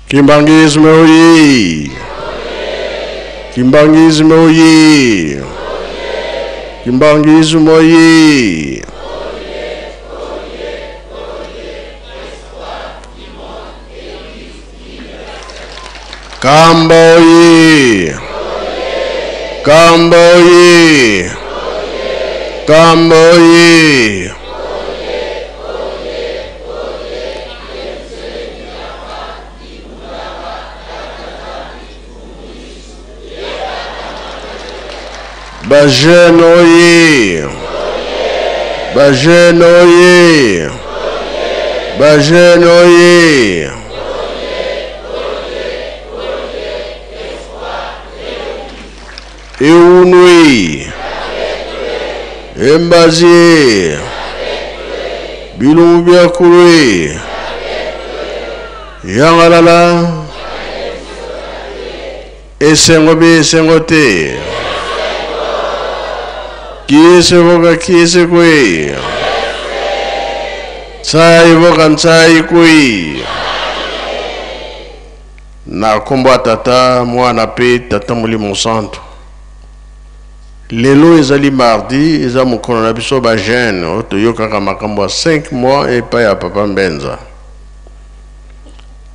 Kimbanguisme oye! Kimbanguisme oye! Kimbanguisme oye! Kamba oye! Kamba oye! Kamba oye! Ba jeune oye! Ba jeune oye! Ba jeune oye! Eunui! Embazie! Bilungu bia kulue! Yangalala! Esengo bi esengo te! Kiese voka kiese kwe! Tsai voka ntsai kwe! Na nkombo ya Tata, Mwana mpe Tata Molimo Santu. Lelo ezali mardi, eza mokolo na biso ba jeune oyo toyokaka makambo ya 5 mois epai ya Papa Mbenza.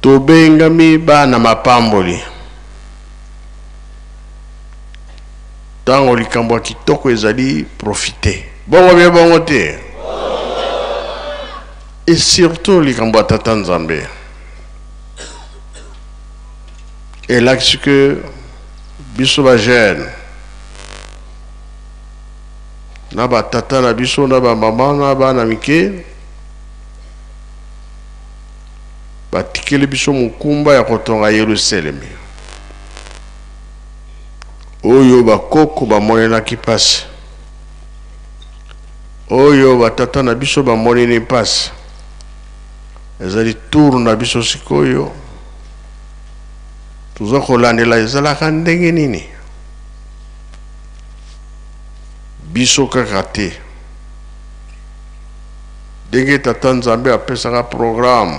Tobengami bana mapamboli. Ntango likambo ya kitoko ezali, profite. Bongo bie bongo te? Et surtout likambo ya Tata Nzambe. Elakisi que biso ba jeune na ba tata na biso na ba mama na bana mike batikeli biso mokumba ya kotonga Yelusalemi oyo bakoko bamonelaki mpasi, oyo batata na biso bamoneli mpasi. Ezali tour na biso sikoyo, toza kolandela ezalaka ndenge nini. Biso kaka te, ndenge Tata Nzambe apesaka programme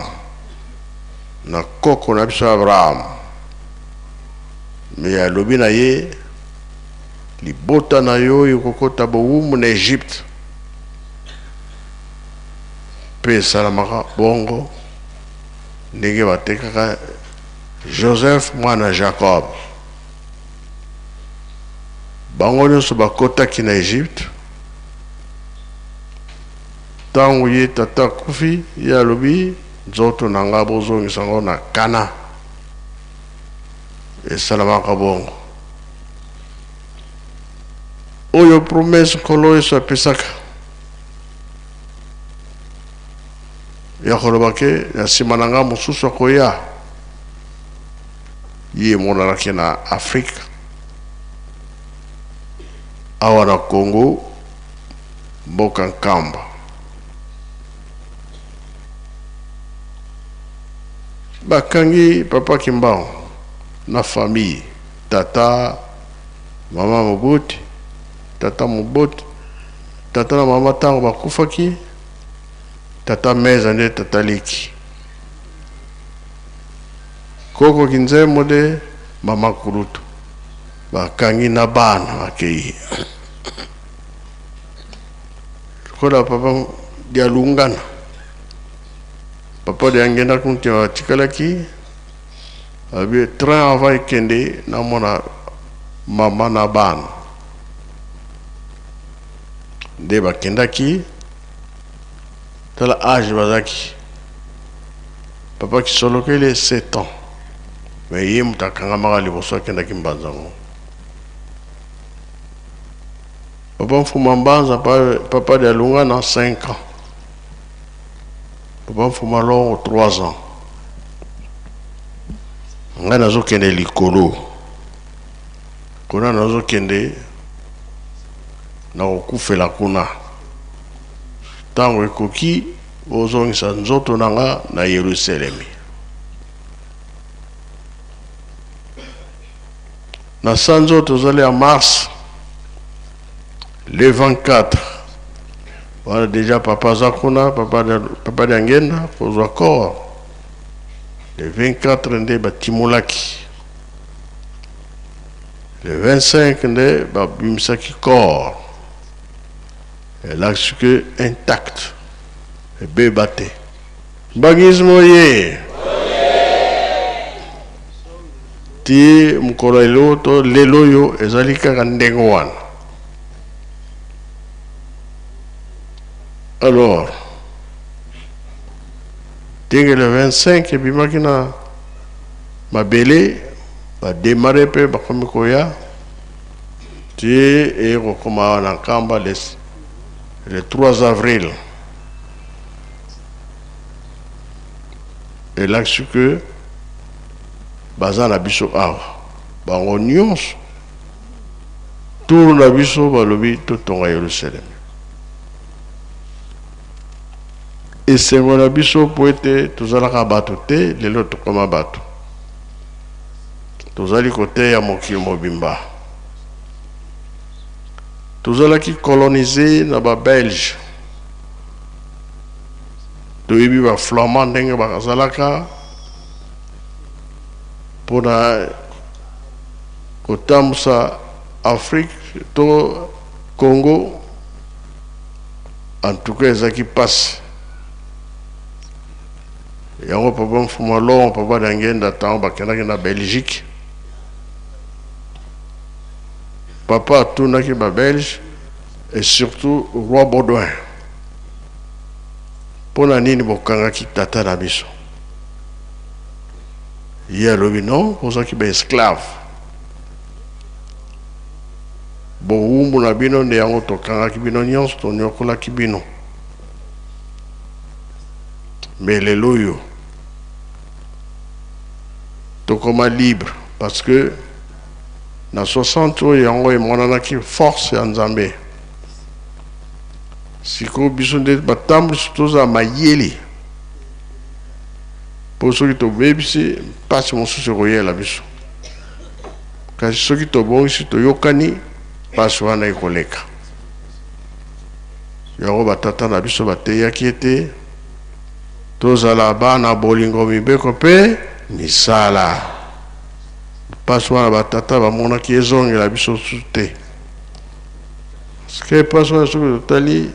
na koko na biso Abraham, me alobi na ye libota na yo ekokota bowumbu na Egypte. Mpe esalamaka bongo ndenge batekaka Joseph mwana Jacob. Bango nyonso bakotaki na Egypte. Ntango ye tata akufi, ye alobi nzoto na nga bozongisa yango na Kana. Esalamaka bongo. Oyo promesse Nkolo Yesu apesaka ya koloba ke na nsima na nga mosusu akoya, ye emonanaki na Afrique, awa na Congo, mboka Nkamba. Bakangi Papa Kimbangu na famille, tata, mama moboti, tata moboti, tata na mama ntango bakufaki, tata meza nde tata leki, koko Kinzembo nde mama kulutu. Bakangi na bana bakei lokola papa Dialungana, papa Diangenda kunti atikalaki abi train avant ekende namona mama na bana nde bakendaki. Tala age bazaki, papa Kisolokele 7 ans, mais ye moto akangamaka liboso akendaki Mbanza ngo. Papa Mfuma Mbanza, papa Dialungana 5 ans, papa Mfuma Longo 3 ans. Ngai nazokende likolo kuna, nazokende nakokufela kuna. Ntango ekoki bozongisa nzoto na nga na Yelusalemi. Na sanza oyo tozali ya mars le 24 wana deja papa aza kuna, papa Diangenda kozwa corps. Le 24 nde batimolaki, le 25 nde babimisaki corps, elakisi ke intact, ebeba te. Mbangisme oye! Ti mokolo ya lelo to lelo oyo ezali kaka ndenge wana. Alors, ndenge le 25 ebimaki na mabele, ba demarrer mpe bakomi koya ti eye kokoma awa na Nkamba le 3 avril. Elakisi que baza na biso awa bango nyonso tour na biso balobi totonga Yerusaleme. Esengo na biso mpo ete tozalaka bato te, lelo tokoma bato, tozali koteya mokili mobimba. Tozalaki colonise na ba Belge, toyebi ba Flamand ndenge bazalaka mpona kotambusa Afrique to Congo. En tout cas ezalaki mpasi yango. Papa Mfuma Longo, Papa Diangienda, ntango bakendaki na Belgique, papa atunaki ba Belge et surtout roi Baudouin, mpo na nini bokangaki tata na biso? Ye alobi non, bozalaki ba esclave, bowumbu na bino nde yango tokangaki bino nyonso, tonyokolaki bino. Mais lelo oyo tokoma libre, parce que na 60 oyo yango emonanaki force ya Nzambe. Sikoyo biso nde batambwisi tozala mayele, mpo soki tobebisi mpasi mosusu ekoyela biso, kasi soki tobongisi toyokani, mpasi wana ekoleka. Yango batata na biso bateyaki ete tozala bana bolingo, mibeko mpe misala. Mpasi wana batata bamonaki ezongela biso susu te. Parce que mpasi wana, soki totali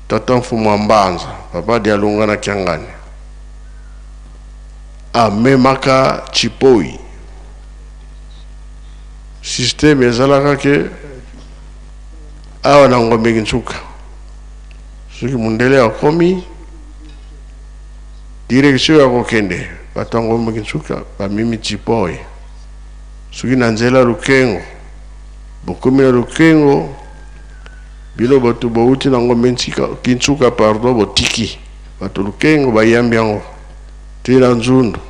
tata Mfumu wa Mbanza, Papa Dialunga na Kiangani, amemaka chipoi. Système ezalaka ke awa na Ngombe Kinsuka, soki mundele akomi direction ya kokende, bato ya Ngombe Kinsuka bamemi chipoi. Soki na nzela Lukengo, bokomi na Lukengo, bino bato bouti na Ngombe Kinsuka, pardon, botiki bato Lukengo bayambi yango te na Nzundu.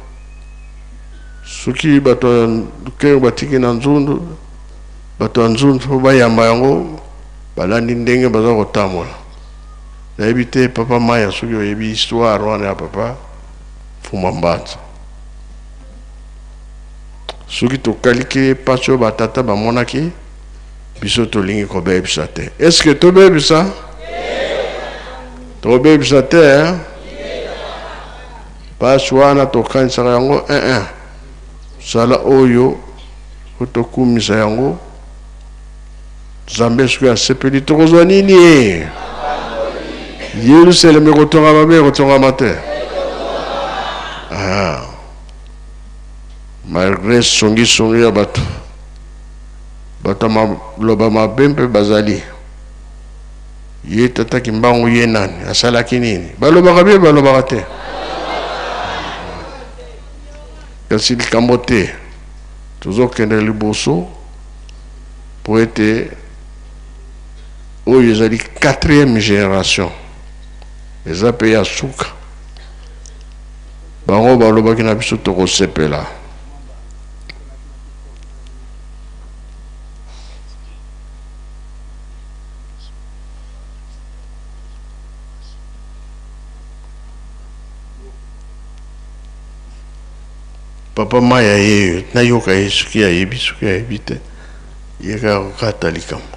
Soki bato ya Lukengo batiki na Nzundu, bato ya Nzundu mpo bayamba yango, balandi ndenge baza kotambola. Nayebi te Papa Maya soki oyebi histoire wana ya Papa Mfuma Mbanza. Soki tokaliki mpasi oyo batata bamonaki, biso tolingi kobebisa te. Est-ce que tobebisa? Tobebisa te, hein? Mpasi wana tokanisaka yango 1 sala oyo po tokumisa yango Nzambe. Soki asepeli, tokozwa nini? Yerusalem ekotongama mpe ekotongama te. Ah. Malgré songisongi ya bato, bato ya maloba mabe mpe bazali ye tata Kimbangu, ye nani, asalaki nini, balobaka bie, balobaka te, kasi likambo te, tozokende liboso po ete oyo ezali 4e génération, eza mpe ya suka. Bango balobaki na biso tokosepela. Papa Maya ye nayoka ye, soki ayebi, soki ayebi te, ye kaka kokata likambo.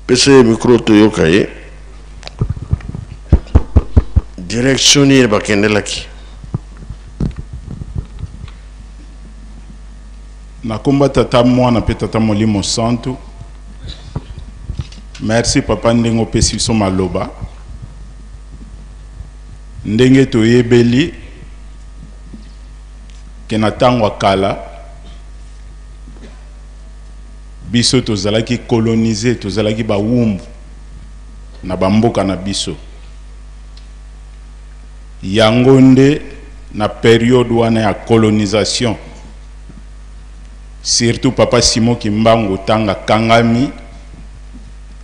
Pesa ye micro toyoka ye. Direction nini bakendelaki? Na komba Tata, Mwana pe Tata Molimo Santu. Merci papa ndenge opesi biso maloba. Ndenge toyebeli ke na tango ya kala biso tozalaki colonise, tozalaki bawumbu na ba mboka na biso. Yango nde na periode wana ya colonisation, surtout papa Simon Kimbangu tanga kangami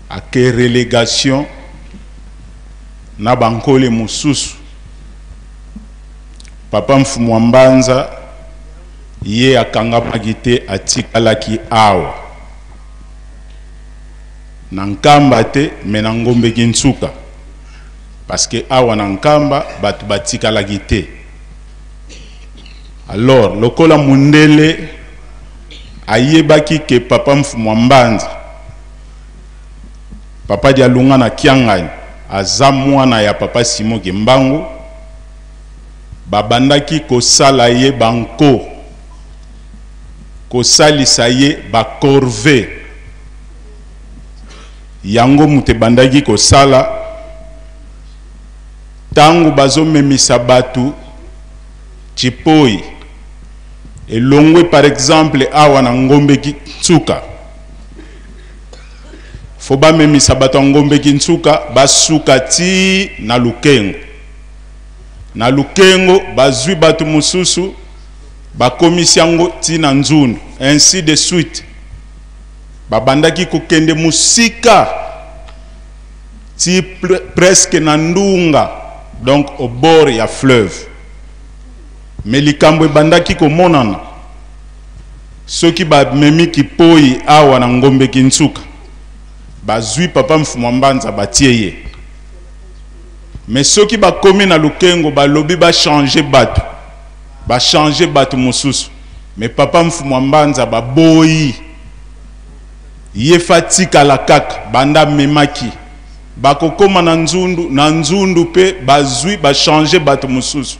ake relegation na ba nkole mosusu. Papa Mfumu wa Mbanza ye akangamaki te, atikalaki awa na Nkamba te mais na Ngombe Kinsuka, parce que awa na Nkamba batu batikalaki te. Alors lokola mundele ayebaki ke papa Mfumu wa Mbanza, papa Dialunga na Kiangani aza mwana ya papa Simon Kimbangu, babandaki kosala ye ba nko, kosalisa ye ba corvee. Yango moto ebandaki kosala tango bazomemisa batu tshipoyi elongwe par exemple awa na Ngombe Kinsuka, fo bamemisa bato ya Ngombe Kinsuka basuka ti na Lukengo. Na Lukengo bazwi bato mosusu bakomisi yango ti na Nzundu, ainsi de suite. Babandaki kokende mosika ti presque na Ndunga, donc au bord ya fleuve. Mais likambo ebandaki komonana soki bamemi kipoyi awa na Ngombe Kinsuka, bazwi papa Mfumu Mbanza batie ye. Mais soki bakomi na Lukengo balobi ba changer batu, ba changer batu mosusu. Mais papa Mfumu Mbanza baboyi ye fa tikala kaka banda amemaki. Bakokoma na Nzundu, na Nzundu pe bazwi ba changer batu mosusu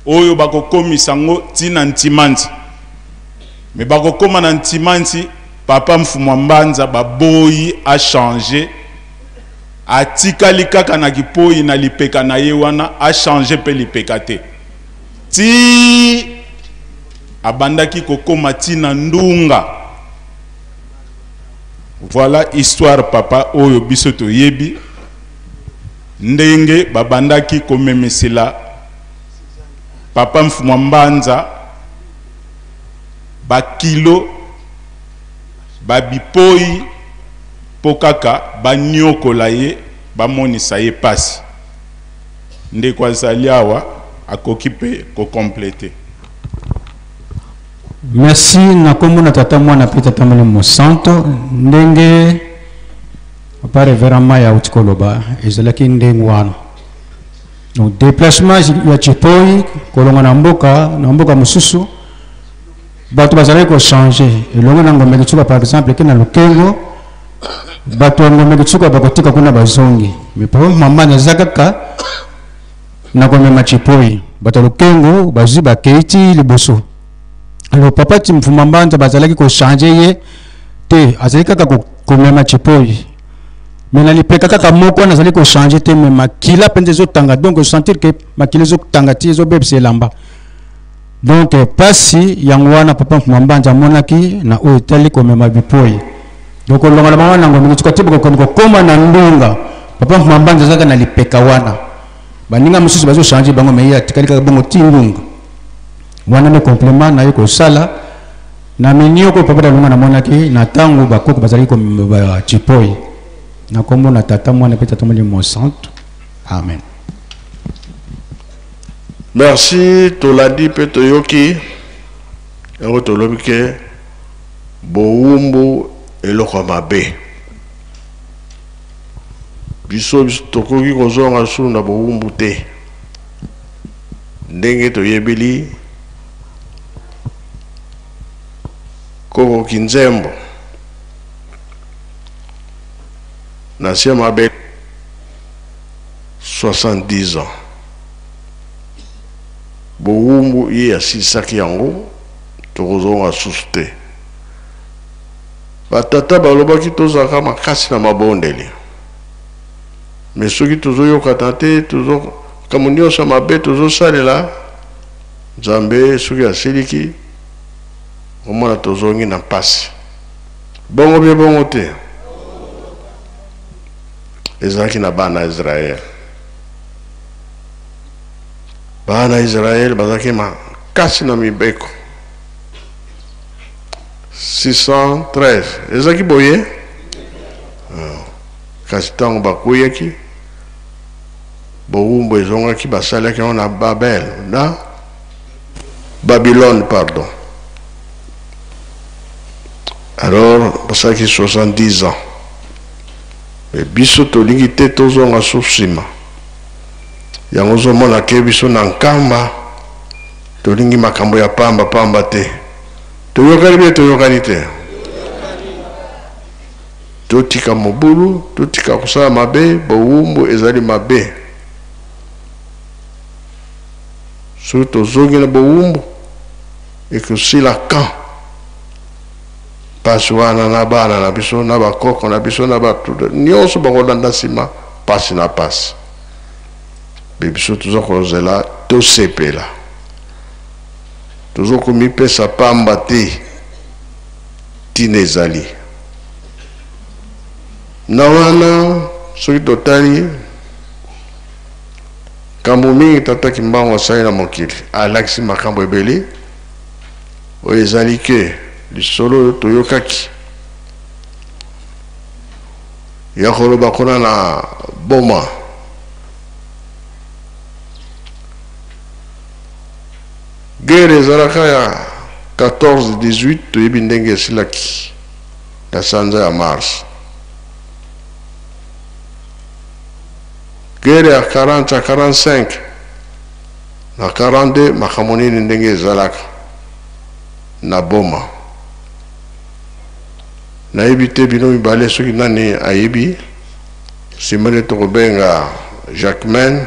oyo bakokomisa ngo ti na Ntimanti. Mais bakokoma na Ntimanti, papa Mfumu Mbanza baboyi a changer, atikali kaka na kipoyi na lipeka na ye wana, a changer pe lipeka te ti abandaki kokoma ti na Ndunga. Voilà histoire papa oyo biso toyebi ndenge babandaki komemesela papa Mfumu Mbanza ba kilo ba bipoyi po kaka baniokola ye, bamonisa ye pasi. Ndeko azali awa akoki pe ko completer. Merci na kombo na Tata Mwana pe Tata Molimo Mosanto. Ndenge papa Reverend Maya auti koloba ezalaki ndenge wana. Donc déplacement ya Tshipoyi kolonga na mboka na mboka mosusu, bato bazalaki ko changer elongo na Ngombe Kitsuka par exemple ke na Lukengo, bato ya Ngombe Kitsuka bakotika kuna bazongi. Mais papa mama naza kaka na komema Tshipoyi, bato ya Lukengo bazwi bakei ti liboso. Alors papa Mfuma Mbanza bazalaki ko changer ye te, azali kaka komema Tshipoyi. Mais na lipeka kaka moko wana azali ko changer te, mais makila mpenza ezotanga, donc sentir que makila ezotanga ti ezobebisa elamba. Donc pasi yango wana papa Mfuma Mbanza amonaki na oyo etali komema bipoyi. Donc kolongola bango na Ngombe Kitsuka ti bakokende kokoma na Ndunga, papa Mfuma Mbanza azalaka na lipeka wana. Baninga mosusu bazo changer bango, mais ye atikali kaka bongo ti Ndunga. Wana nde complément naye kosala na minioko papa Dalunga namonaki na tango bakoko bazalaki komema ba tshipoyi. Na kombo na Tata, Mwana pe Tata Molimo Mosantu. Amen. Merci, tolandi pe toyoki yango, tolobi ke bowumbu eloko ya mabe. Biso tokoki kozonga lisusu na bowumbu te, ndenge toyebeli koko Kinzembo. Na se ya mabele 70 ans. Bowumbu ye asilisaki yango, tokozonga susu te. Ba tata balobaki tozalaka makasi na mabondeli. Mais soki tozoyokana te, tozo makambo nyonso ya mabe tozosalela Nzambe, soki asiliki, omona tozongi na mpasi. Bongo bie bongo te? Ezalaki na bana ya Israël. Bana ya Israël bazalaki makasi na mibeko. 613 ezalaki boye? Ah. Kasi ntango bakweyaki, bowumbu ezongaki, basalaki yango na Babel, na Babylone, pardon. Alors, basalaki 70 ans. Mais biso tolingi te tozonga so nsima. Yango ozomona ke biso na Nkamba tolingi makambo ya pamba pamba te. Toyokani bie toyokani te. Totika mobulu, totika kosala mabe, bowumbu ezali mabe. Soki tozongi na bowumbu, ekosila quand? Pasi wana na bana na biso, na bakoko na biso, na bato nyonso bakolanda nsima, pasi na pasi. Mpe biso toza kozela tosepela. Tozo komipesa pamba te. Ntina ezali na wana soki totali Makambo mingi Tata Kimbangu asali na mokili, alakisi makambo ebele oyo ezali ke lisolo oyo toyokaki ya koloba kuna na Boma. Guerre ezalaka ya 14 18 toyebi ndenge esilaki na sanza ya mars. Guerre ya 40 à 45 na 42 makambo nini ndenge ezalaka na Boma. Nayebi te bino mibale soki nani ayebi, sima nde tokobenga Jacquemain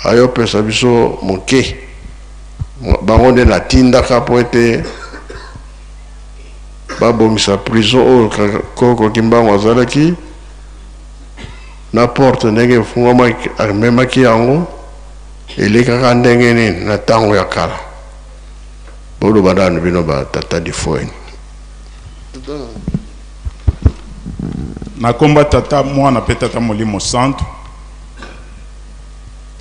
ayopesa biso moke. Bango nde natindaka mpo ete babongisa prison oyo koko Kimbangu azalaki na porte ndenge efungwamaki, amemaki yango elekaka ndenge nini na ntango ya kala. Boloba nanu bino ba tata difoeni. Na komba tata mwana pe tata molimo santu.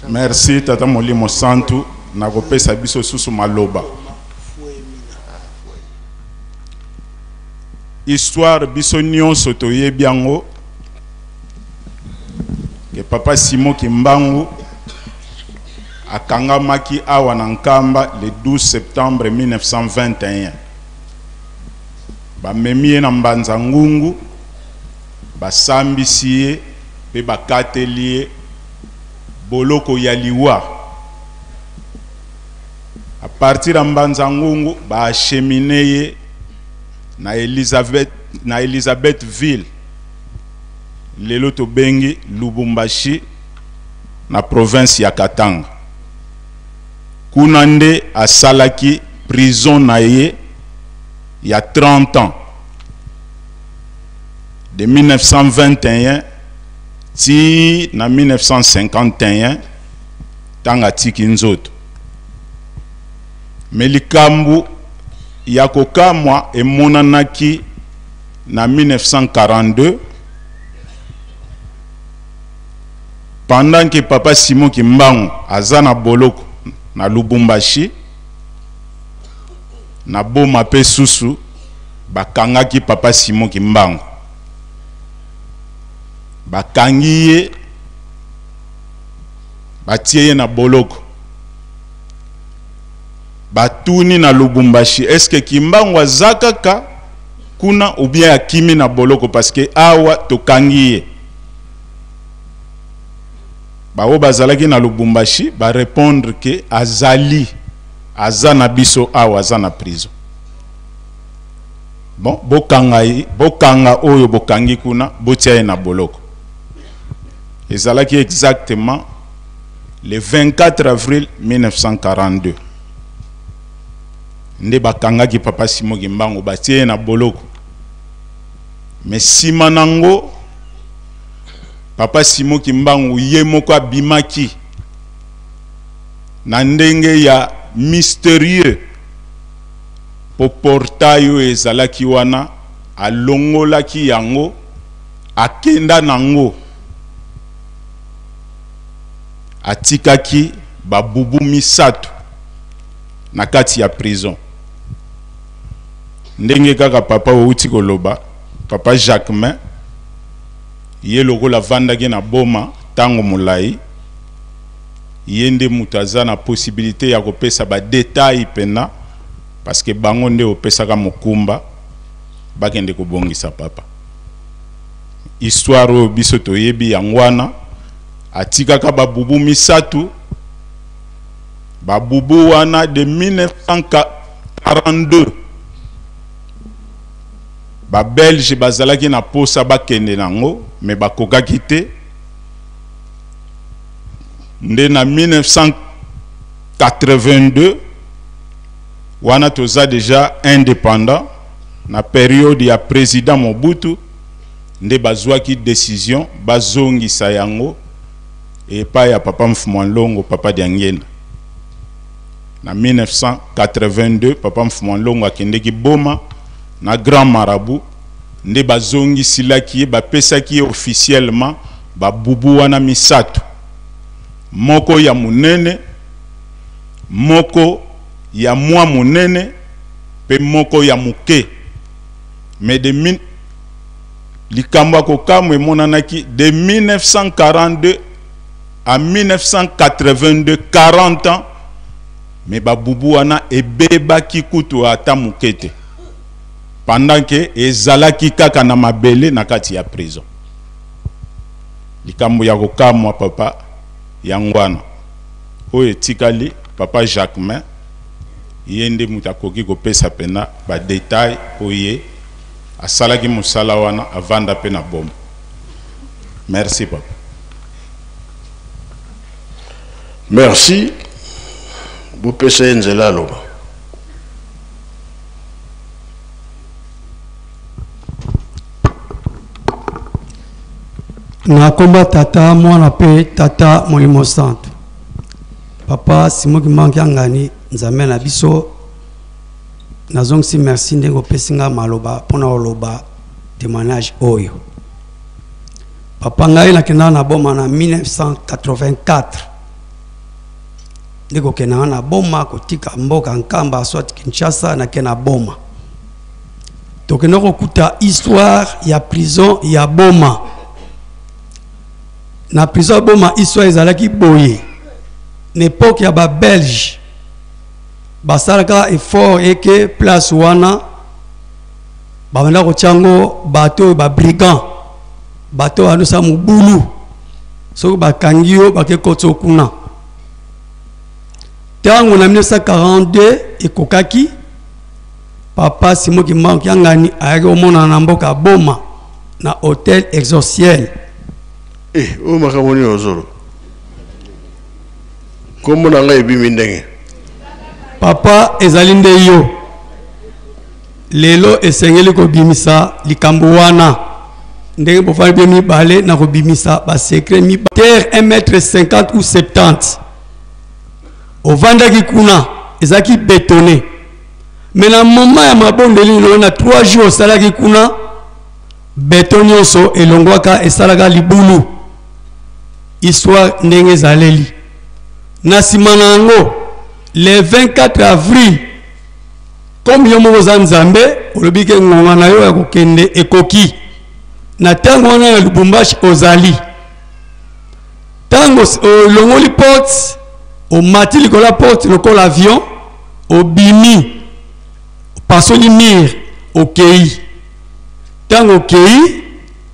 Merci tata molimo santu na kopesa biso susu maloba. Histoire biso nyonso toyebi yango ke papa Simon Kimbangu akangamaki awa na Nkamba le 12 septembre 1921. Bamemi ye na Mbanza Ngungu, basambisi ye pe bakateli ye boloko ya liwa. A partir ya Mbanza Ngungu, ba acheminer ye na Elizabeth, na Elizabethville, lelo tobengi Lubumbashi na province ya Katanga. Kuna nde asalaki prison na ye ya 30 ans de 1921 ti na 1951 tanga atiki nzoto. Mais likambo ya kokamwa emonanaki na 1942 pendant que papa Simon Kimbangu aza na boloko na Lubumbashi, na Boma pe susu bakangaki papa Simon Kimbangu, bakangi ye batie ye na boloko. Batuni na Lubumbashi, est-ce que Kimbangu aza kaka kuna ou bien akimi na boloko parce que awa tokangi ye. Baoyo bazalaki na Lubumbashi ba répondre que azali, aza na biso awa, aza na prison. Bon, bokanga ye, bokanga oyo bokangi kuna, botia ye na boloko. Ezalaki exactement le 24 avril 1942 nde bakangaki papa Simon Kimbangu, batie ye na boloko. Mais sima nango papa Simon Kimbangu ye moko abimaki na ndenge ya mystérieux po portail oyo ezalaki wana alongolaki yango akenda nango, atikaki babubu misato na kati ya prison. Ndenge kaka papa outi koloba, papa Jacquemain ye lokola avandaki na Boma tango molayi, ye nde moto aza na possibilite ya kopesa ba details pena, parce que bango nde opesaka mokumba bakende kobongisa papa. Histoire oyo biso toyebi yango wana, atikaka ba bubu misato, ba bubu wana de 1942 ba Belge bazalaki na posa bakende nango, mais bakokaki te. Nde na 1982 wana toza deja indépendant, na periode ya président Mobutu nde bazwaki décision bazongisa yango epai ya papa Mfumua Nlongo, papa Diangienda. Na 1982 papa Mfumua Nlongo akendeki Boma na Grand Marabout, nde bazongisilaki ye, bapesaki ye officiellement babubu wana misato, moko ya munene, moko ya mwa munene pe moko ya muke. Mais de min, likambo ya kokamwa emonanaki de 1942 à 1982, 40 ans, mais babubu wana ebebaki kutu ata muke te, pendant que ezalaki kaka na mabele na kati ya prison. Likambo ya kokamwa papa yango wana oyo etikali papa Jacquemain ye nde moto akoki kopesa pena ba detail po ye asalaki mosala wana, avanda pe na Boma. Merci papa. Merci. Bopesa ye nzela aloba. Na komba tata mwana pe tata molimo santu. Papa Simon Kimbangu Kiangani, Nzambe na biso, nazongisi merci ndenge opesi nga maloba mpona koloba témoignage oyo. Papa, ngai nakendaka na Boma na 1984, nde kokendaka na Boma kotika mboka Nkamba soit Kinshasa, nake na Boma. Tokenda kokuta histoire ya prison ya Boma. Na prison ya Boma histoire ezalaki boye. Na époque ya ba Belge basalaka effort eke place wana babanda kotia yango bato oyo ba brigand, bato oyo banusa mobulu, soki bakangi yo bake kotso kuna. Tango na 1942 ekokaki, papa Simon Kimbangu Kiangani ayaki komonana na mboka Boma na hôtel Exorciel. Oyo makambo nini ozolo? Kombo na ngai ebimi ndenge? Papa, ezali nde yo. Lelo esengeli kobimisa likambo wana ndenge bofandi bino mibale na kobimisa ba secret mibale. Terre un mètre cinquante ou septante. Ovandaki kuna, ezalaki bétonné. Mais na moment ya mabondeli na na 3 jours osalaki kuna, beton nyonso elongwaka, esalaka libulu. Histoire ndenge ezaleli. Na sima na yango, le 24 avril, comme yo moko oza Nzambe, olobi ke ngonga na yo ya kokende ekoki. Na tango wana na Lubumbashi ozali. Tango olongoli porte, omati likolo ya porte lokola avion, obimi, opasoli mur, okei. Tango okei,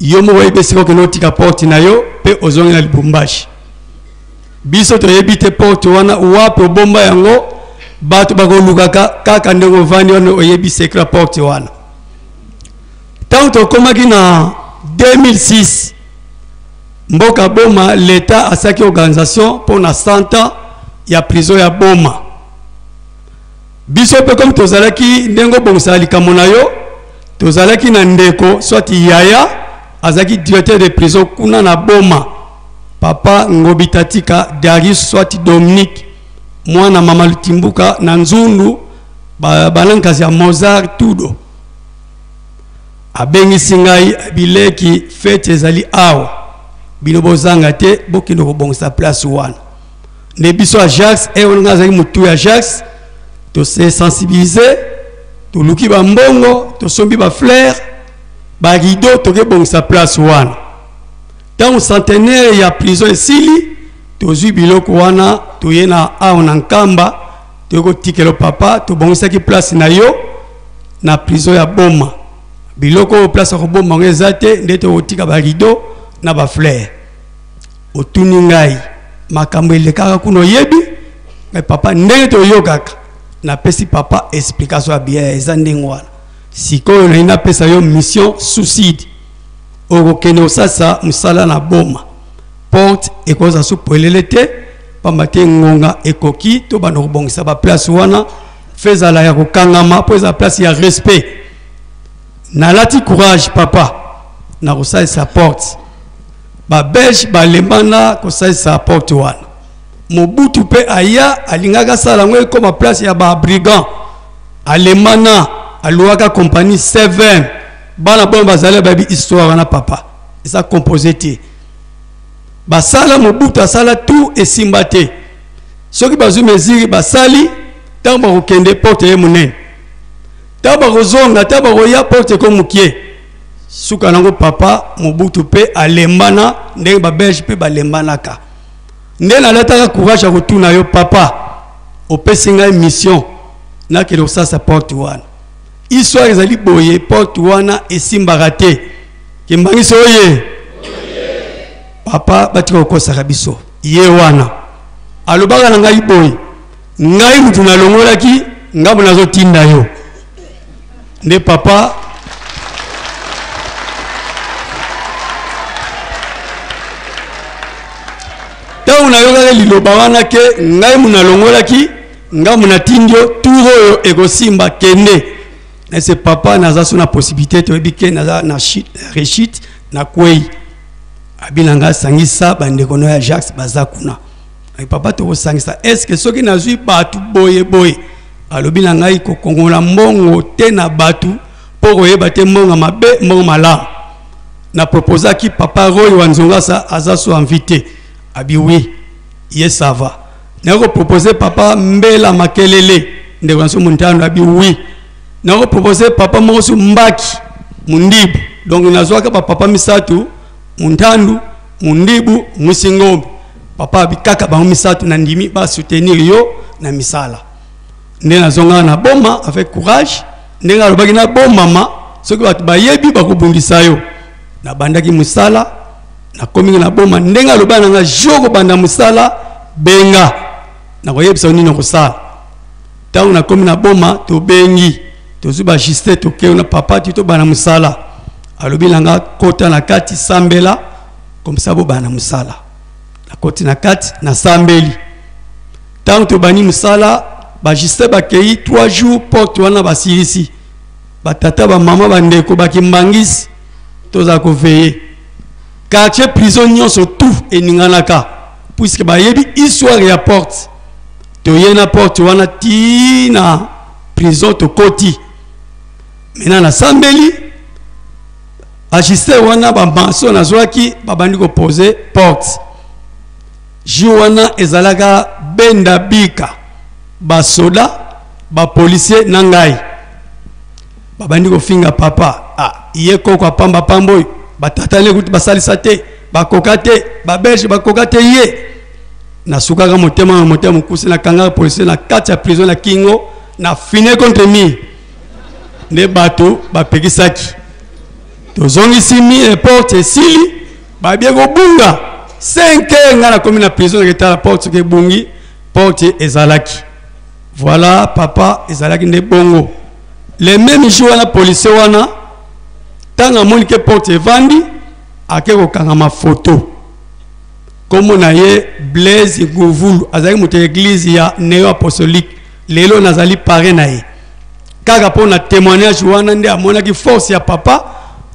yo moko oyebi esika okende otika porte na yo pe ozongi na Lubumbashi. Biso toyebi te porte wana wapi obomba yango, bato bakolukaka kaka ndenge ovandi wana oyebi secret porte wana. Ntango tokomaki na 2006, mboka Boma, l'Etat asalaki organisation mpo na 100 ans ya prison ya Boma. Biso mpe comme tozalaki ndenge obongisaka likambo na yo, tozalaki na ndeko soit yaya azalaki directeur de prison kuna na Boma, papa Ngobi Tatika Darius soit Dominique, mwana mama Lutimbuka na Nzundu, balankazi ya Mozart Tudo. Abengisi ngai bileki, fete ezali awa, bino bozanga te, bokende kobongisa place wana. Nde biso ya Jacques, e wana ngai azalaki motu ya Jacques, tose sensibiliser, toluki bambongo, tosombi ba fleurs, ba rideaux, tokebongisa place wana. Ntango centenaire ya prison esili, tozwi biloko wana, toye na awa na Nkamba, toye kotikela papa, tobongisaki place na yo na prison ya Boma. Biloko oyo place ya kobomba yango eza te, nde tokotika ba rideaux na ba fleurs. Otuni ngai makambo elekaka kuna, oyebi ngai papa ndenge toyokaka. Napesi papa explication ya bien, eza ndenge wana. Sikoyo nayi napesa yo mission suicide, okokende kosasa mosala na Boma, porte ekozala su polele te, pamba te ngonga ekoki, tobanda kobongisa ba place wana, fe ezala ya kokangama mpo ezala place ya respect. Nalati courage papa na kosalisa porte. Ba Belge balembana kosalisa porte wana. Mobutu mpe aya alingaka asala yango ekoma place ya ba brigand, alembana, aluwaka compagnie 7. Bana bongo bazali bayebi histoire wana papa, eza composé te. Basala Mobutu asala tout esimba te. Soki bazwi mesure basali, ntango bakokende porte ye monene, ntango bakozonga, ntango bakoya porte eko mokie. Suka nango papa Mobutu mpe alembana ndenge ba Belge mpe balembanaka. Nde nalataka courage ya kotuna yo papa, opesi ngai mission nakende kosasa porte wana. Histoire ezali boye, porte wana esimbaka te. Kimbanguiste oye papa, batika kokosaka biso. Ye wana alobaka na ngai boye, ngai mutu nalongolaki ngambo nazotinda yo nde papa. Ntango nayokaki liloba wana ke ngai mutu nalongolaki ngambo natindi yo, tour oyo ekosimba, kende. Nese papa, naza so na possibilité, toyebi ke naza na rechute, na kwei. Abi na ngai sangisa bandeko no ya Jacques baza kuna. Ay, papa tokosangisa, est-ce que soki nazwi bato boye boye? Alobi na ngai kokongola mbongo te na bato mpo koyeba te mbongo mabe mbongo malamu. Na proposaki papa Roy wa Nzongasa aza so invité, abi oui ye ça va. Nako proposer papa Mbela Makelele ndeko na so Muntando, abi oui. Nako proposer papa moko so Mbaki Mundibu. Donc nazwaka ba papa misato, Muntandu, Mundibu, Musingombe. Papa abi kaka bango misato na ndimi ba soutenir yo na misala. Nde nazongaka na Boma avec courage, ndenge alobaki na bomama soki bato bayebi bakobundisa yo. Nabandaki mosala, nakomi na Boma, ndenge alobaki na nga jour kobanda mosala benga nakoyebisa yo nini okosala. Ntango nakomi na Boma, tobengi, tozwi ba juste, tokei na papa ti tobanda mosala. Alobi na nga kota na kati, sambela comme ça bobanda mosala. Nakoti na kati, nasambeli. Ntango tobandi mosala, ba juste bakei 3 jours, porte wana basilisi. Batata, bamama, bandeko bakimbangisi, tozala koveiller. Quartier prison nyonso tout eninganaka puisque bayebi histoire ya porte. Toye na porte wana ti na prison, tokoti. Maintenant nasambeli, ajuste wana bamaso nazwaki babandi kopose porte. Jour wana ezalaka benda bika, basoda, bapolisier na ngai babandi kofinga papa. Ah, ye koko apamba pamba oyo, batata ne kutu basalisa te, bakoka te, babelge bakoka te. Ye nasukaka motema na motema mokuse, nakangaka policier na kati ya prison na kingo, na fine contre mur. Nde bato bapekisaki, tozongisi mur, porte esili, babie kobunga. 5 heures ngai nakomi na prison, naketala porte soki ebungi, porte ezalaki. Voilà papa, ezalaki nde bongo. Le même jour wana policier wana Ntango amoni ke porte evandi, ake kokangama foto. Kombo na ye Blaise Nguvulu, azalaki moto ya eglise ya Neo Apostolique. Lelo nazali parrain na ye. Kaka mpo na témoignage wana nde amonaki force ya papa,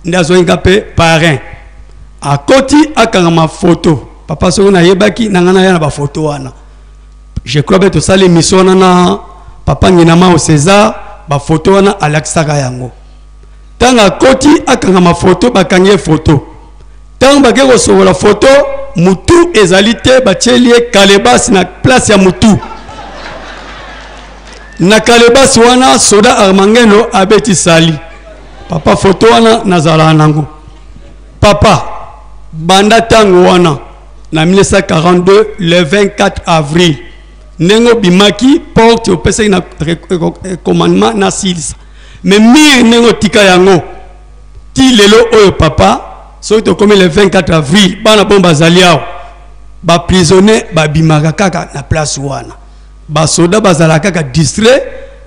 nde azwaki nga mpe parrain. Akoti akangama foto. Papa soki nayebaki na nga naya na ba foto wana. Je crois bien tosali émission wana na papa Nginama au César, ba foto wana alakisaka yango. Ntango akoti akangama foto, bakangi ye foto. Ntango bake kosokola foto, mutu ezali te, batieli ye kalebasi na place ya mutu. Na kalebasi wana soda Armangeno abeti sali. Papa foto wana nazalaka nango. Papa banda ntango wana na 1942 le 24 avril ndenge obimaki porte opesaki na commandement na silisa mais mire ndenge otika yango ti lelo oyo papa soki tokomi le 24 avril bana bon bazali awa ba prisonniers babimaka kaka na place wana basoda bazalaka kaka distrait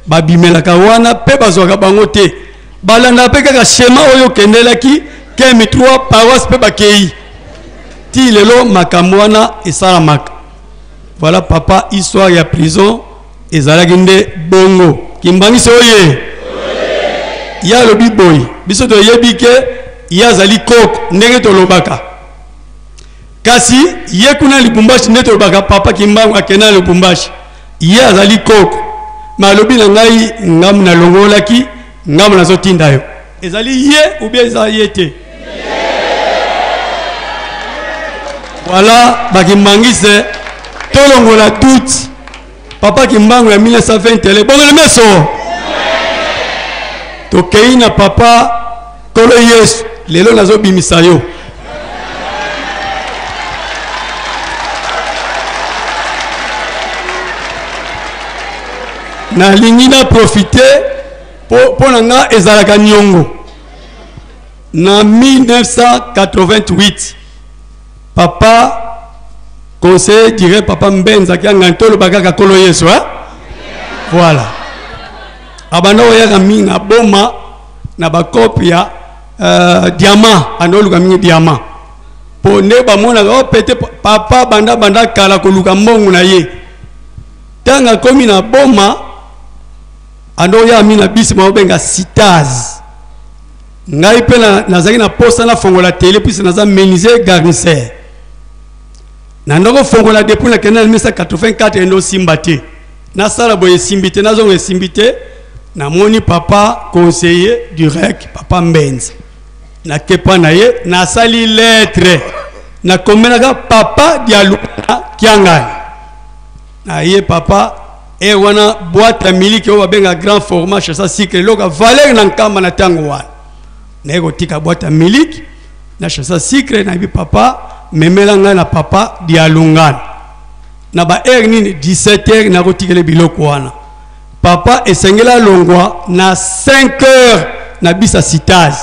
babimelaka wana mpe bazwaka bango te balandaka mpe kaka schéma oyo okendelaki kemi 3 paroisse mpe bakei ti lelo makambo wana esalamaka. Voilà papa, histoire ya prison ezalaki nde bongo. Kimbangisi oye ye alobi boye, biso toyebi ke ye azali koko ndenge tolobaka, kasi ye kuna Lubumbashi nde tolobaka papa Kimbangu akenda na Lubumbashi, ye azali koko. Ma alobi na ngai ngamu nalongolaki ngamu nazotinda yo, ezali ye ou bien eza ye te? Voilà bakimbangise tolongola doute. Papa Kimbangu ya 1920 ele bongela meso tokei na papa Nkolo Yesu lelo nazobimisa yo. Nalingi na profite mpo na nga ezalaka niongo. Na 1988 papa conseiller dirait papa Mbenza kianga toloba kaka Nkolo Yesu hein? Voilà. Abanda oyaka mingi na boma na bakope ya diamant, banda oluka mingi diamant po nde bamonaka o pete papa banda banda kala koluka mbongo na ye. Ntango akomi na boma ando oya mingi na bisi baobenga citaz. Ngai mpe nazalaki na posa nafongola tele puisque naza menuisier garnisseur. Na ndako fongola depuis na kenda na 1984 endo simba te. Nasala boye esimbi te, nazonga esimbi te. Namoni papa conseiller du REC, papa Mbenza. Nakepa na ye, nasali lettre. Nakomelaka papa Dialungana Kiangani. Na ye papa e wana boîte ya miliki oyo babenga grand format chassa sucre eloko valeur na nkamba na ntango wana. Naye kotika boîte ya miliki na chassa sucre, nayebi papa memela ngai na papa Dialungana. Na ba heure nini 17 heures nakotikela biloko wana. Papa esengeli alongwa na 5 heures na bisa citaz.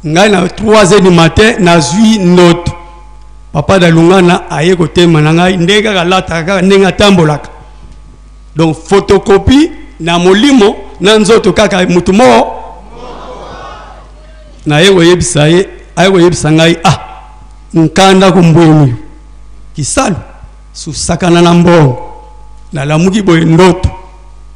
Ngai na 3 heures du matin nazwi ndoto. Papa Dialungana aye kotema na ngai ndenge kaka alataka kaka ndenge atambolaka. Donc photocopie na molimo na nzoto kaka mutu moko. Naye koyebisa ye, aye koyebisa ngai ah nkanda kumbwenu kisalu susakana na mbongo. Nalamuki boye ndoto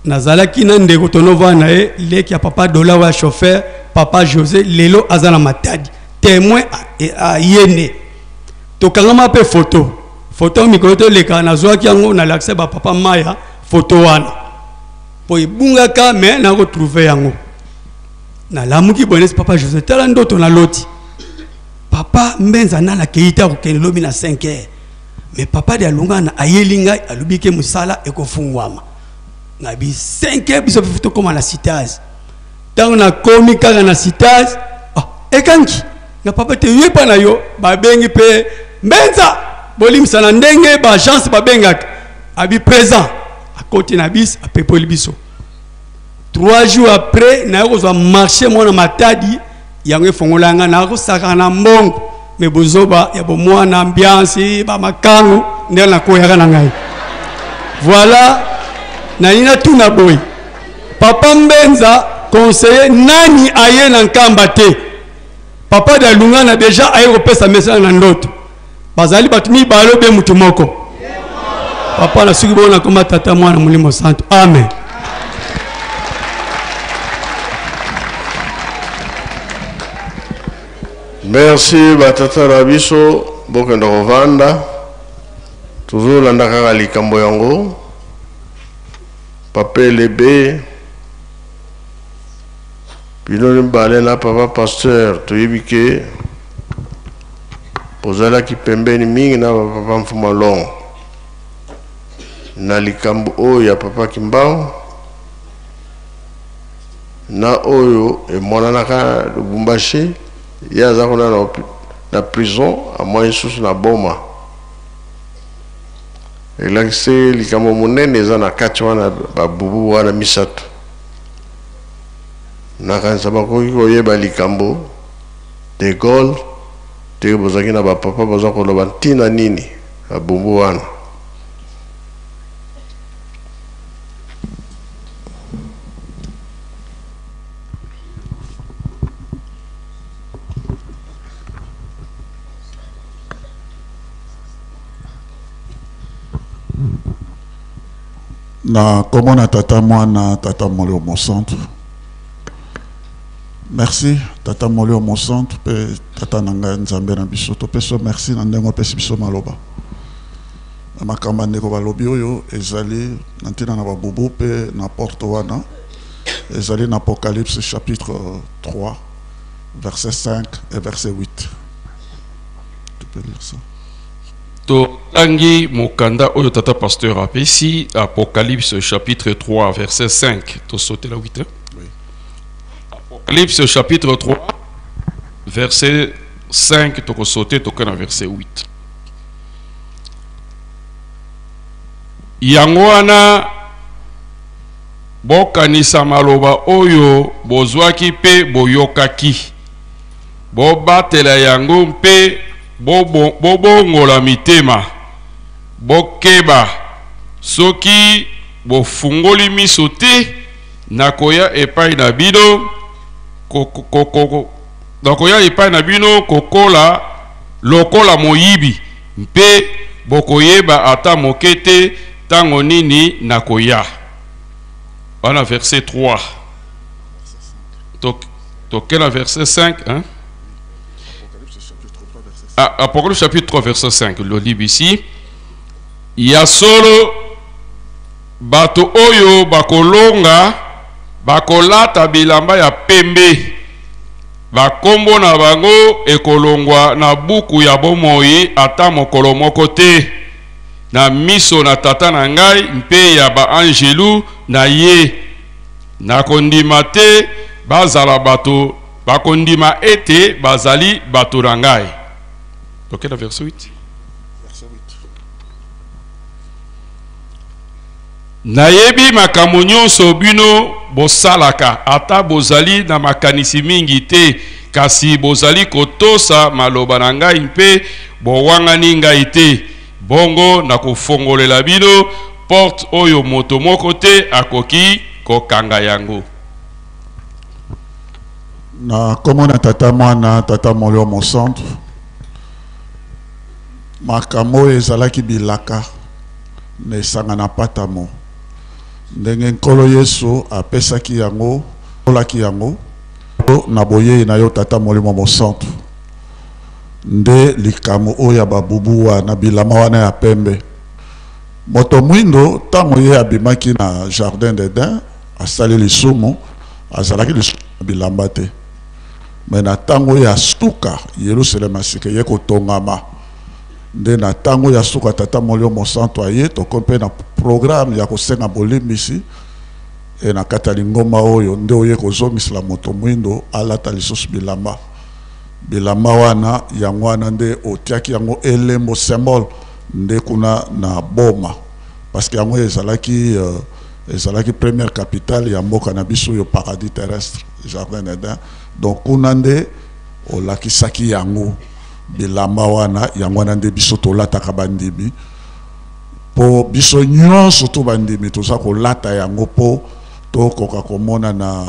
nazalaki na ndeko tonova na ye leki ya papa Dola wa chauffeur papa José lelo aza na Matadi témoin ayene tokangama pe photo photo mikolo toleka nazwaki yango nalakisa ba papa Maya photo wana po ebungaka mais nako trouver yango. Nalamuki boye nesi papa José tala ndoto naloti papa Mbenza nana akei te akokende lobi na 5 heures mais papa Dialungana ayeli ngai alobi ke mosala ekofungwama na bi 5 heures biso mpe tokóma na citaz. Ntango nakomi kaka na citaz, ah, ekangi na papa te yepa na yo babengi mpe Mbenza bolimisa na ndenge ba agence babengaka abi présent akoti na bis apepoli biso. 3 jours après naye kozwa marché mwana Matadi yango efongola nga nakosaka na mbongo me bozoba ya bomwana ambiance ba makangu nde nakoyaka na ngai. Voilà nalingi natuna boye papa Mbenza conseiller nani aye na Nkamba te? Papa Dialungana deja aye kopesa message na ndoto. Bazali bato mibale obe moto moko. Papa na soki bona koma tata mwana molimo santo. Amen. Merci batata na biso bokenda kovanda tozolanda kaka likambo yango papa elebe Bino mibale na papa pasteur toyebi ke bozalaki pembeni mingi na ba papa Mfuma Longo na likambo oyo ya papa Kimbangu na oyo emonanaka Lubumbashi ye aza kuna na, na prison amoni lisusu na Boma elakisi likambo monene eza na kati wana babubu wana misato. Nakanisa bakoki koyeba likambo de Gaulle ndenge bozalaki na ba papa baza koloba ntina nini ba bumbu wana. Na kombo na Tata Mwana Tata Molimo Mosantu. Merci Tata Molimo Mosantu pe Tata na ngai Nzambe na biso topesi yo merci na ndenge opesi biso maloba na makambo ya ndeko balobi oyo ezali na ntina na babubu pe na porte wana ezali na Apocalypse chapitre 3 verset 5 et verset 8. Tu peux lire ça. Totangi mokanda oyo tata pasteur apesi, Apocalypse chapitre 3 verset 5. Tosotela 8. Hein? Oui. Apocalypse chapitre 3 verset 5 tokosote toke na verset 8. Yango wana bokanisa maloba oyo bozwaki mpe boyokaki, bobatela yango mpe Bobongola mitema, bokeba, soki bofungoli miso te, nakoya epai na bino, nakoya epai na bino kokola lokola moyibi, mpe bokoyeba ata moke te ntango nini nakoya. Wana verset 3. Toke na verset 5, hein? Ah, Apocalypse chapitre 3 verset 5 lolibisi ya solo bato oyo bakolonga bakolata bilamba ya pembe bakombo na bango ekolongwa na buku ya bomoi ata mokolo moko te na miso na tata na ngai mpe ya baanjelu na ye nakondima te bazala bato Bakondima ete bazali bato na ngai. Toke na verset 8. Nayebi makambo nyonso bino bosalaka, ata bozali na makanisi mingi te, kasi bozali kotosa maloba na ngai mpe bowangani ngai te. Bongo nakofongolela bino porte oyo moto moko te akoki kokanga yango. Na kombo na Tata Mwana Tata Molimo Mosantu, makambo oyo ezalaki bilaka na esanga na Patamo, ndenge Nkolo Yesu apesaki yango, olaki yango na boyei na yo Tata Molimo Mosantu, nde likambo oyo ya babubu wana, bilama wana ya pembe. Moto mwindo tango ye abimaki na jardin d'Eden, asali lisumu, azalaki lisusu na bilamba te. Mais na tango ya suka, Yelusaleme ya sika eye kotongama. Nde na tango ya suka Tata Molimo Mosantu aye, tokomi mpe na programme ya kosenga bolimbisi e na kati ya lingomba oyo nde oye kozongisela moto mwindo alata lisusu bilamba. Bilamba wana yango wana nde otiaki yango elembo, symbole, nde kuna na Boma, parce que yango ezalaki euh, ezalaki première capitale ya mboka na biso oyo paradis terrestre, jardin d'Eden. Donc kuna nde olakisaki yango bilamba wana, yango wana nde biso tolataka bandimi, po biso nyonso to bandimi toza kolata yango po tokoka komona na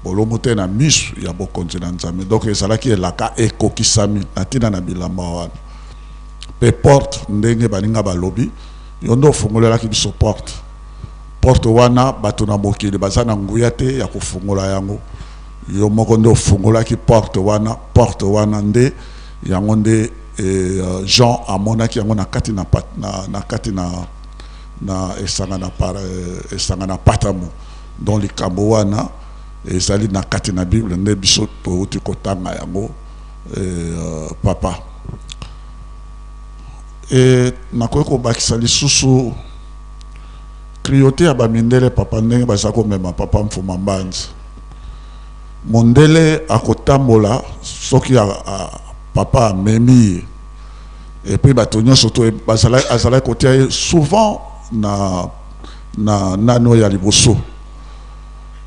Bolomu te na miso ya bokonzi na Nzambe. Donc ezalaki elaka ekokisami na ntina na bilamba wana. Mpe porte, ndenge baninga balobi, yo nde ofungolelaki biso porte. Porte wana bato na mokili baza na nguya te ya kofungola yango. Yo moko nde ofungolaki porte wana, porte wana nde yango nde e, Jean amonaki yango na kati na, na, na kati na, na esanga na, eh, esanga na Patamo. Donc likambo wana ezali na kati na Bible nde biso touti kotanga yango eh, papa. E, nakoki kobakisa lisusu cruauté ya bamindele papa, ndenge baza komema papa Mfuma Mbanzi. Mondele akotambola soki a, a, papa amemi ye et puis bato nyonso to azalaki kotia ye souvent na na nani oyo ya liboso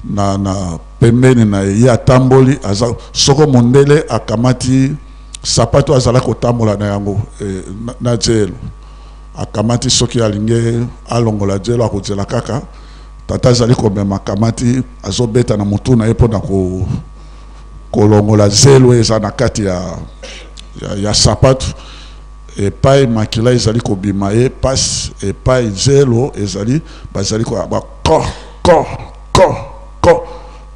na na pembeni na ye, ye atamboli aza soko mondele akamati sapato azalaki kotambola na yango e, na, na zelo akamati soki alingi alongola zelo akozela kaka tata azali komema akamati azobeta na motu na ye mpo na ko, kolongola zelo eza na kati ya, ya, ya sapato epai makila ezali kobima ye pasi epai zelo ezali bazali ko ba ko ko ko ko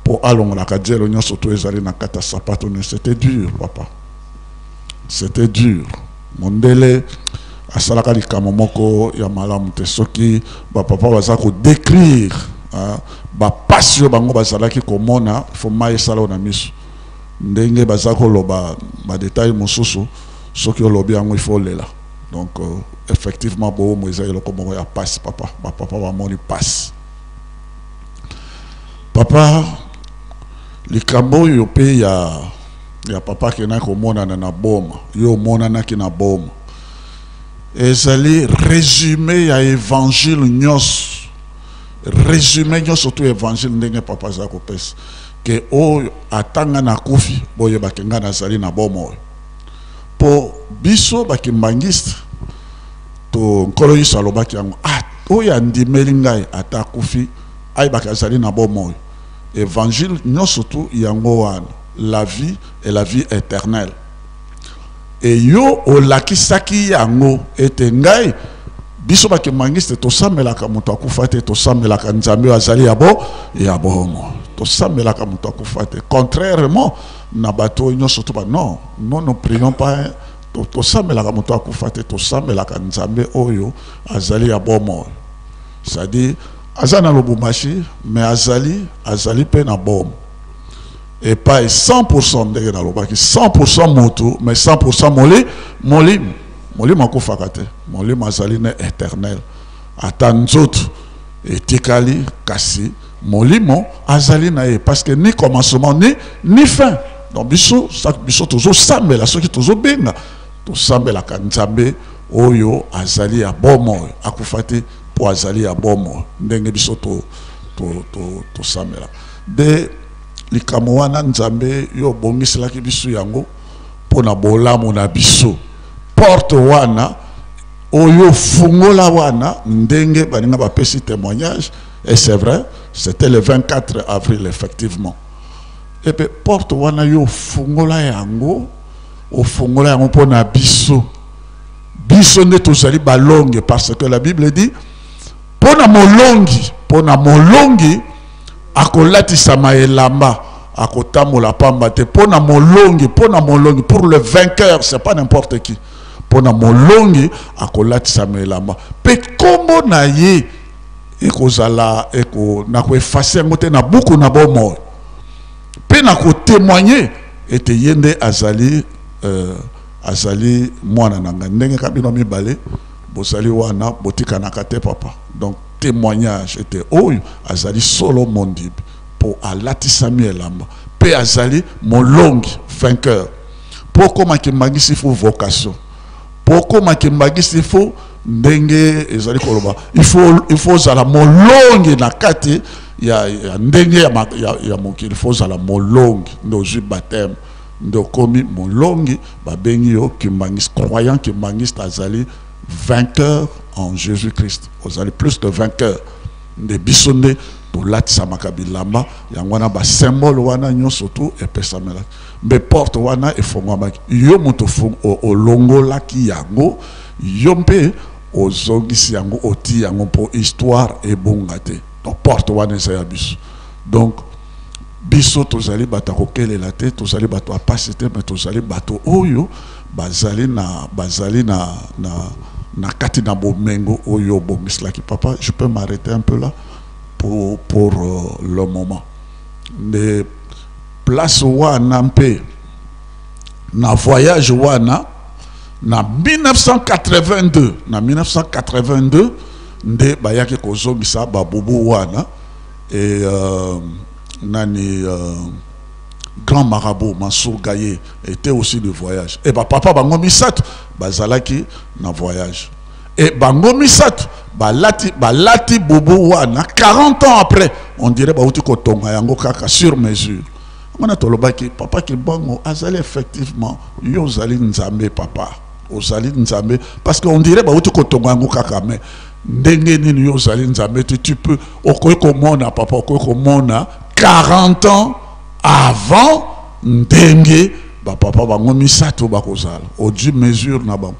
mpo alongolaka zelo nyonso to ezali na kati ya sapato ne. C'était dur papa, c'était dur. Mondele asalaka likambo moko ya malamu te. Soki bapapa baza kodécrire bapasi oyo bango bazalaki komona, fo mai esala oyo na miso ndenge baza koloba badetail mosusu, soki olobi yango il faut olela. Donc effectivement bowumu eza eloko moko ya pasi papa. Bapapa bamoni pasi papa. Likambo oyo mpe ya ya papa akendaki komonana na Boma, yo omonanaki na Boma, ezali résumé ya évangile nyonso, résumé nyonso to évangile ndenge papa aza kopesa ke oyo ata nga nakufi, boyebake nga nazali na bomoi. Mpo biso bakimbangiste to Nkolo Yesu alobaki yango, ah, oyo andimeli ngai ata akufi ayebaka azali na bomoi. Évangile nyonso tu yango wana, la vie et la vie éternelle. E yo olakisaki yango ete ngai biso bakimangiste tosambelaka moto akufa te, tosambelaka Nzambe oyo azali ya bo ya bongo, tosambelaka moto akufa te, contrairement na bato oyo nyonso to ba non, nous ne prions pas, tosambelaka moto akufa te, tosambelaka Nzambe oyo azali ya bomoi, c'est-à-dire aza na Lubumbashi mais azali azali mpe na bomo epai 100%, ndenge nalobaki 100% motu mais 100% moli molimo. Molimo akufaka te, molimo azali ne éternel, ata nzoto etikali kasi molimo azali na ye, parce que ni commencement ni ni fin. Donc biso biso tozosambela, soki tozobenga, tosambelaka Nzambe oyo azali ya bomoi, akufa te mpo azali ya bomoi, ndenge biso tosambela de likambo wana. Nzambe yo obongiselaki biso yango mpo na bolamu na biso. Porte wana oyo fungola wana, ndenge baninga bapesi témoignage, et c'est vrai, c'était le 24 avril effectivement. Et puis porte wana yo fungola yango, ofungola yango mpo na biso. Biso nde tozali balonge, parce que la Bible dit mpo na molongi, mpo na molongi akolatisama elamba, akotambola pamba te. Mpo na molongi, mpo na molongi, pour le vainqueur, c'est pas n'importe qui, mpo na molongi akolatisama elamba mpe nkombo na ye ekozala eko na koeffacer yango te na buku na bomoi, mpe na kotémoigner ete ye nde azali azali mwana na ngai. Ndenge ka bino mibale bozali wana, botikanaka te papa. Donc témoignage ete oyo azali solo mondibi mpo alatisami elamba mpe azali molongi, vainqueur. Mpo okóma kimbangisi, il faut vocation. Mpo okóma kimbangisi, il faut ndenge ezali koloba, il faut ozala molongi na kati ya, ya ndenge ya, ya, ya mokili. Il faut ozala molongi nde ozwi baptême, nde okomi molongi, babengi yo kimbangiste. Croyant kimbangiste azali vainqueur en Jésus Christ, ozali plus de vainqueur. Nde biso nde Tolatisamaka bilamba yango wana, basymbole wana nyonso tu epesamelaki, mpe porte wana efongwamaki. Yo moto olongolaki yango, yo mpe ozongisi yango, oti yango mpo histoire ebonga te. Donc porte wana eza ya biso. Donc biso tozali bato ya kokelela te, tozali bato ya pasi te, mais tozali bato oyo bazali na bazali na na na kati na bomengo oyo obongiselaki papa. Je peux m'arrêter un peu là pour le moment. Nde place wana mpe na voyage wana na 1982, na 1982 nde bayaki kozongisa babubu wana. Et nani grand marabout Mansour Gaye était aussi de voyage. Et ba papa bango misato bazalaki na voyage. Et bango misato balati balati bubu wana 40 ans après, on dirait bauti kotonga yango kaka sur mesure. Wana tolobaki papa Kimbangu azali effectivement, yo ozali Nzambe papa, ozali Nzambe, parce que on dirait bauti kotonga yango kaka. Mais ndenge nini yo ozali Nzambe te, tu peux, okoki komona papa, okoki komona 40 ans avant ndenge bapapa bango misato bakozala ozwi mesure na bango.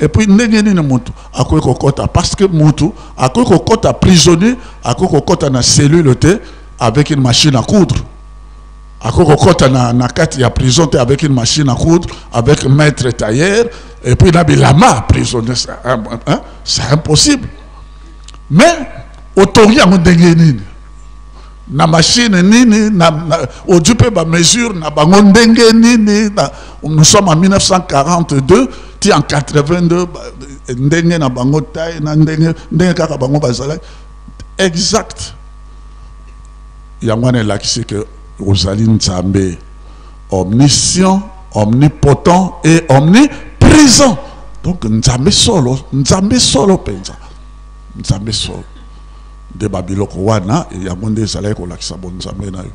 Et puis ndenge nini motu akoki kokɔta? Parce que motu akoki kokɔta, prisonnier akoki kokɔta na cellule te avec une machine à coudre, akoki kokɔta na kati ya prison te avec une machine à coudre, avec maître tailleur et puis na bilamba prisonnier, hein, c'est impossible. Mais otongi yango ndenge nini, na machine nini, na ozwi mpe bamesure na bango ndenge nini? Nous sommes en 1942 ti en 82, ndenge na bango taille na ndenge ndenge kaka bango bazalaki exact. Yango wana elakisi ke ozali Nzambe omniscient, omnipotent et omniprésent. Donc Nzambe solo, Nzambe solo mpenza, Nzambe solo. Nde babiloko wana yango nde ezalaki kolakisa bonzambe na yo.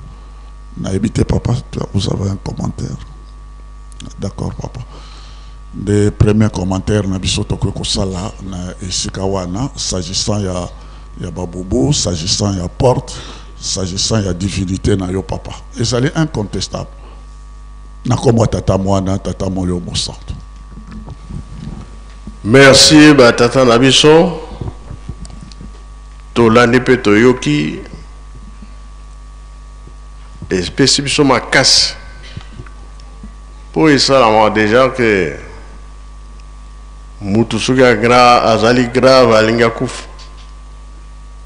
Nayebi te papa, vous avez un commentaire? D'accord papa. Nde premier commentaire na biso tokoki kosala na esika wana, s'agissant ya babubu, s'agissant ya porte, s'agissant ya divinité na yo papa, ezali incontestable. Na kombo ya Tata, Mwana, Tata Molimo Mosantu. Merci batata na biso. Tolandi mpe toyoki, epesi biso makasi mpo esalamaka déjà ke mutu soki azali grave, alingi akufa,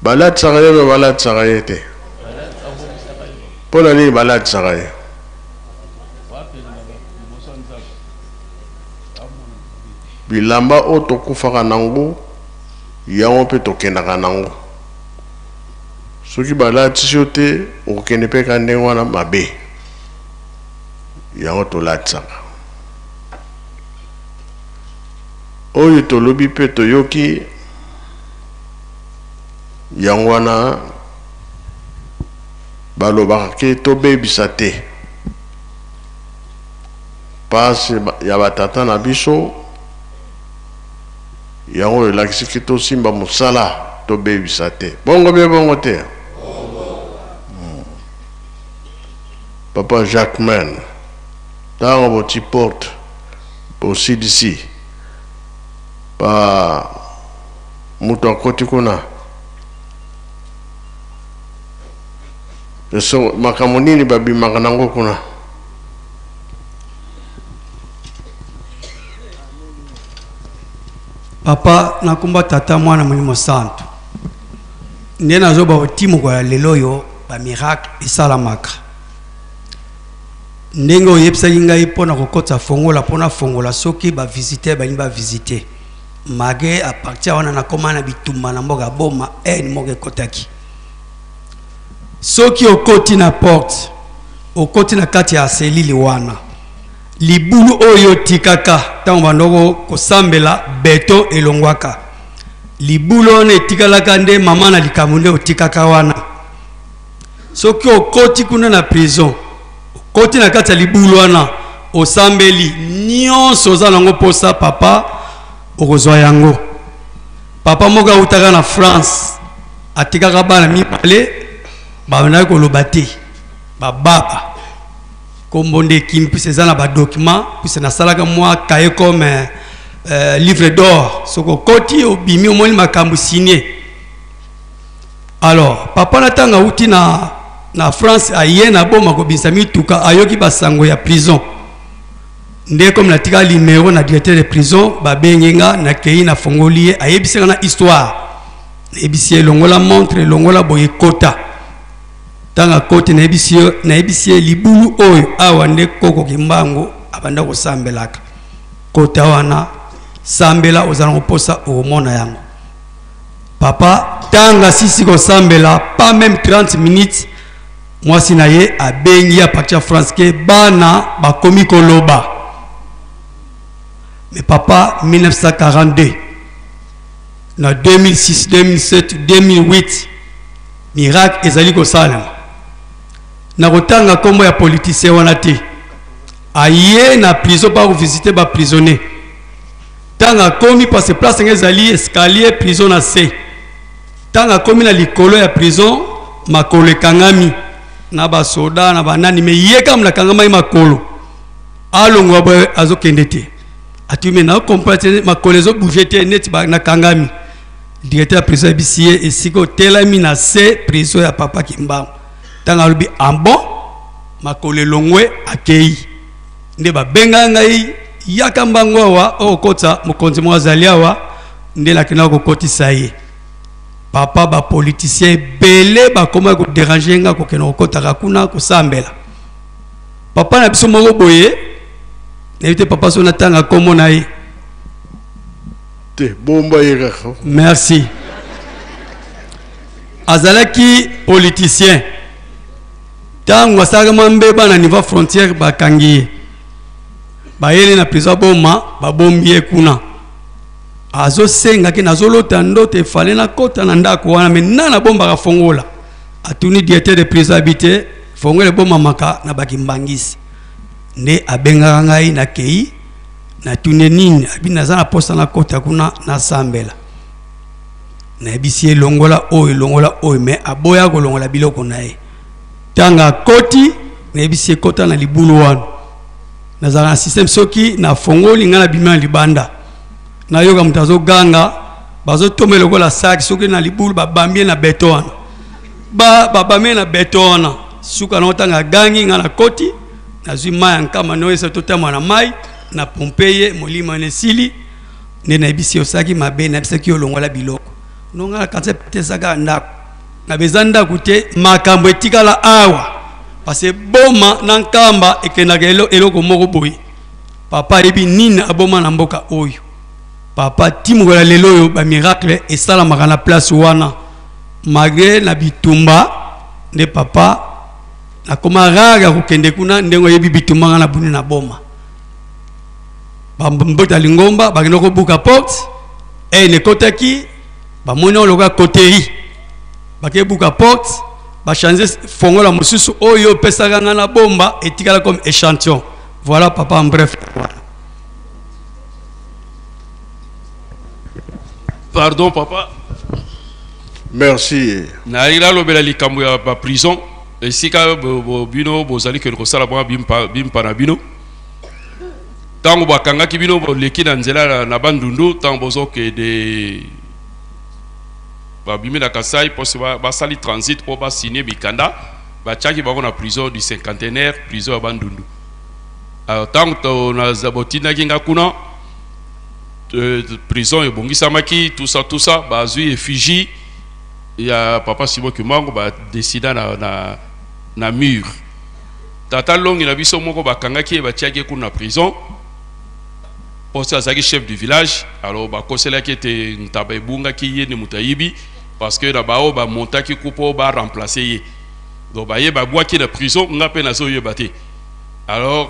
balatisaka ye. Me balatisaka ye te, mpo na nini balatisaka ye? Bilamba oyo tokufaka nango, yango mpe tokendaka nango. Soki balatisi yo te, okokende mpe ka ndenge wana mabe. Yango tolatisaka. Oyo tolobi mpe toyoki, yango wana balobaka ke tobebisa te pasi ya batata na biso. Yango elakisi ke tosimba mosala, tobebisa te. Bongo mpe bongo te. Papa Jacquemain, ntango boti porte, bosilisi ba moto akoti kuna, so makambo nini babimaka nango kuna? Papa, nakomba Tata, Mwana, Molimo Santu. Nde nazoba otimoko ya lelo oyo, bamiracle esalamaka. Ndenge oyebisaki ngai mpo na kokɔtisa fongola, mpo na fongola soki bavisite balingi bavisite mage. À partir wana nakóma na bitumba na mboka Boma ene moko ekɔtaki. Soki okoti na porte, okoti na kati ya cellule wana, libulu oyo otikaka ntango bandoko kosambela, beto elongwaka, libulu wana etikalaka. Nde mama na likambo nde otikaka wana. Soki okoti kuna na prison, okoti na kati ya libulu wana, osambeli nyonso oza nango mposa, papa, okozwa yango. Papa moko awutaka na France, atikaka bana mibale. Babandaki koloba te, bababa kombo nde ekimi puisque eza na badocument, puisque nasalaka mwa cahier comme livre d'or, soki okoti obimi omoni makambo signé. Alors papa na ntango awuti na France, aye na Boma kobimisa mituka, ayoki basango ya prison nde comme natika numéro na directeur de prison, babengi nga, nakei, nafongoli ye, ayebisi nga na histoire, nayebisi ye longola montre, longola boye, ekota. Ntango akoti, nayebisi ye libulu oyo awa nde koko Kimbangu abanda kosambelaka, kota wana, sambela, ozala koposa okomona yango. Papa ntango asisi kosambela, pas même 30 minutes, mwasi na ye abengi à partir ya France ke bana bakomi koloba. Mais papa, 1942 na 2006, 2007, 2008, miracle ezali kosalema. Na kotanga nkombo ya politicien wana te, aye na prison mpa kovisite baprisonnier. Ntango akomi, parce que place yango ezali escalier, prison na se, ntango akomi na likolo ya prison, makolo ekangami na basoda na banani, me ye kaka nakangamaki makolo, alongwa boye azokende te. Atumi na comprendre te, makolo ezobouge te neti nakangami. Directeur ya prison ayebisi ye esika otelami na se prison ya papa Kimbangu. Ntango alobi en bon, makolo elongwe, akei. Nde babenga ngai, yaka mbango awa, okokota mokonzi moko azali awa. Nde nakendaka kokotisa ye. Papa, bapoliticien ebele bakomaki kodéranger nga kokende kokotaka kuna kosambela. Papa na biso moko boye, nayebi te papa so natanga nkombo na ye. Te, bomba ye kaka. Merci. Azalaki politicien. Ntango asalaka mwa mbeba na niveau frontière, bakangi ye, bayeli na prison Boma, babombi ye kuna. Azosengaki, nazolota ndoto, efale nakota na ndako wana, me nana abombaka fongola? Atuni directeur de prison, abi te, fongola ebomamaka na bakimbangisi. Nde abengaka ngai, nakei, natuni nini, abi naza na posa nakota kuna nasambela. Nayebisi ye longola oyo, longola oyo, me aboya kolongola biloko na ye. Ntango akoti, nayebisi ye kota na libulu wana. Nazalaka na système, soki nafongoli ngai, nabimi na libanda, nayoka moto azoganga, bazotoma lokola saki, soki na libulu babambi ye na beto wana, babambi ye na beto wana. Suka nango, ntango agangi, ngai nakoti, nazwi mai ya nkama noyesa, totambwa na mai, na pompe ye, molimo wana esili. Nde nayebisi ye osalaki mabe, nayebisaki yo olongola biloko no. Ngai nakanisa pete eza kaka ndako na beza ndako te, makambo etikala awa, parce Boma na Nkamba ekendaka eloko moko boye. Papa ayebi nini aboma na mboka oyo. Papa, ti mokolo ya lelo oyo bamiracle esalamaka na place wana malgré na bitumba. Nde papa nakoma rare ya kokende kuna, ndenge oyebi bitumba nga na buni na Boma, bambota ya lingomba bakende kobuka porte ene ekotaki, bamoni yango lokola coterie, bakebuka porte, bachange fongola mosusu oyo opesaka nga na bomba, etikala comme échantillon. Voilà papa, en bref. Pardon papa. Merci. Nalingi nalobela likambo ya baprison, esika bino bozali kende kosala mwa bimpa na bino. Ntango bakangaki bino, boleki na nzela na Bandundu, ntango bozokende, babimi na Kasai mpo basali transit mpo basigne mikanda, batiaki bango na prison du Cinquantenaire, prison ya Bandundu. Alors ntango botindaki nga kuna, prison ebongisamaki, tout ça, tout ça, bazwi effigie ya papa Simon Kimbangu, badesina na mur. Tata longi na biso moko bakangaki ye, batiaki ye kuna na prison mposi azalaki chef du village. Alors bakoselaki ete ntaba ebungaki, ye nde moto ayibi, parce que na baoyo bamontaki ku mpo baremplace ye. Donc baye babwaki na prison. Nga mpe nazoyeba te. Alors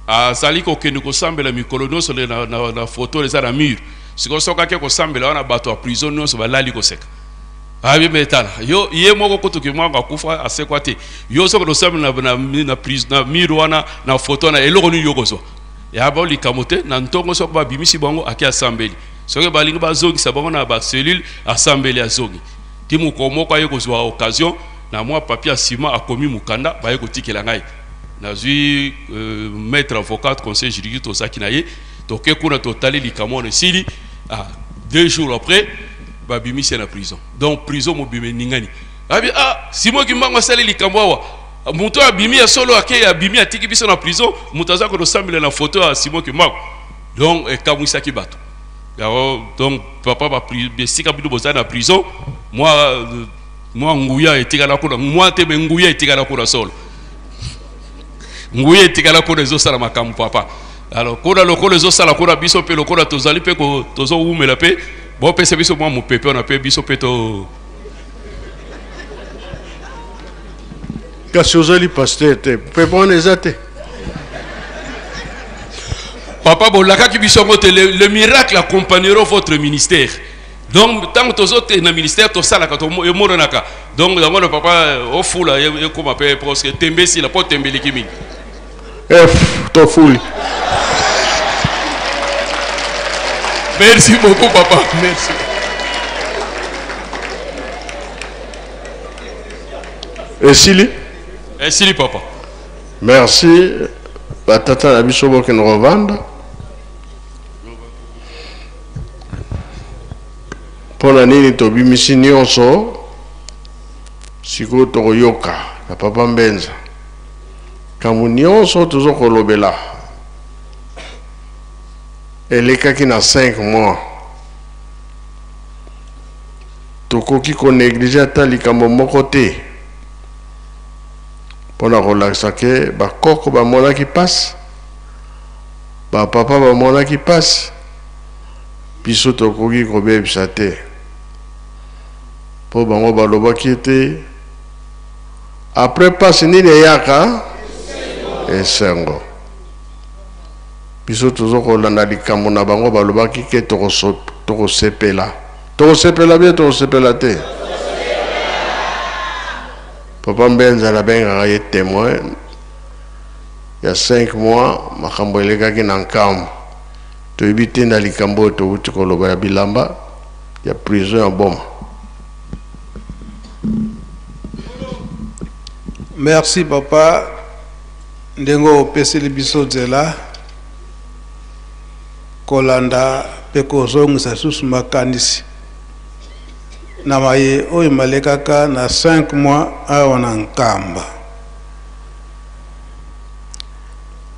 azali kokende kosambela mikolo nyonso na photo eza na mur. Sikoyo soki ake kosambela wana, bato ya prison nyonso balali koseka. Abi me tala yo, ye moko kutu Kimbangu akufa asekwa te, yo soki tosambela na mur wana, na photo wana, eloko nini yo kozwa ya bao? Likambo te. Na ntongo soki babimisi bango, ake asambeli. Soki balingi bazongisa bango na bacellule, asambeli, azongi. Ti mokolo moko aye kozwa occasion. Na mwa papier ya ciment akomi mokanda, baye kotikela ngai. Nazwi maître avocat conseil juridique tozalaki na ye, toke kuna totali likambo wana esili. 2 jours après babimisi ye na prison. Donc prison mobima eningani. Abi, Simon Kimbangu asali likambo awa. Moto abimi ya solo ake abimi atiki biso na prison, moto aza kosambela na photo ya Simon Kimbangu. Donc ekamwisaki bato. Yango, donc papa ba esika bino boza na prison, moi nguya etikala kuna, moi te me nguya etikala kuna solo. Nguya etikala kuna ezosala makambo papa. Alors kuna lokola ezosala kuna biso pe lokola tozali pe ko tozowumela pe bopesa biso mwa mopepe wana pe biso pe to. Kasi ozali pasteur te, pepe wana eza te. Papa bolakaki biso yango te, le miracle accompagnera votre ministère. Donc tant que tozo te na ministère tosalaka to emonanaka. Donc yango na papa ofula ekoma pe parce que tembe sila po tembe leki mingi. F tofuli. Merci beaucoup papa, merci. Esili? Esili papa. Merci batata na biso bokende kovanda. Mpona nini tobimisi nyonso sikoyo tokoyoka na papa Mbenza. Kambo nyonso tozo kolobela elekaki na 5 mois. Tokoki konegliger ata likambo moko te mpona kolakisa ke bakoko bamonaki pasi, bapapa bamonaki pasi, biso tokoki kobebisa te. Po bango balobaki ete après pasi nini eyaka? Esengo. Biso tozo kolanda likambo na bango balobaki ke tokosepela. Tokosepela bien, tokosepela te. Papa Mbenza nabengaka ye témoin ya 5 mois makambo elekaki na nkambo. Toyebi te na likambo oyo towuti koloba ya bilamba ya prison ya Boma. Merci papa, ndenge opeseli biso nzela kolanda pe kozongisa lisusu makanisi na maye oyo malekaka na 5 mois awa na Nkamba.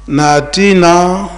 Na tina